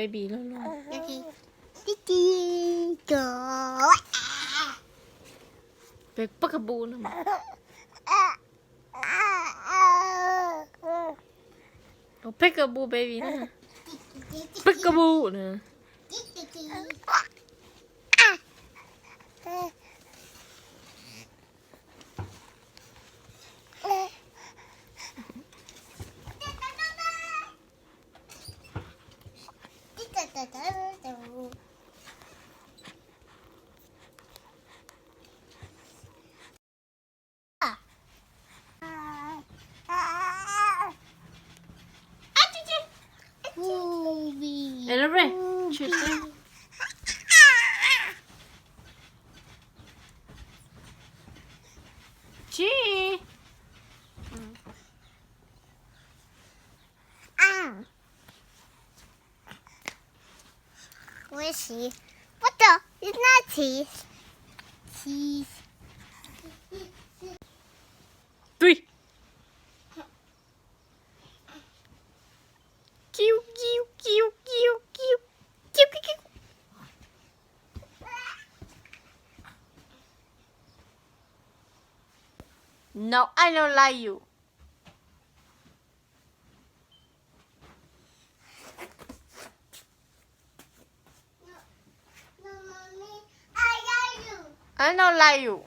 Baby loj loj. Tib tib cov. Pe pab ka bu no. Ua peb ka bu baby na. Peb ka bu na. Tsis. Ua si, puab tau ib nab txiv. Txiv. Tui. Kiu kiu kiu kiu kiu. Kiu kiu kiu. No, I don't like you. I don't like you.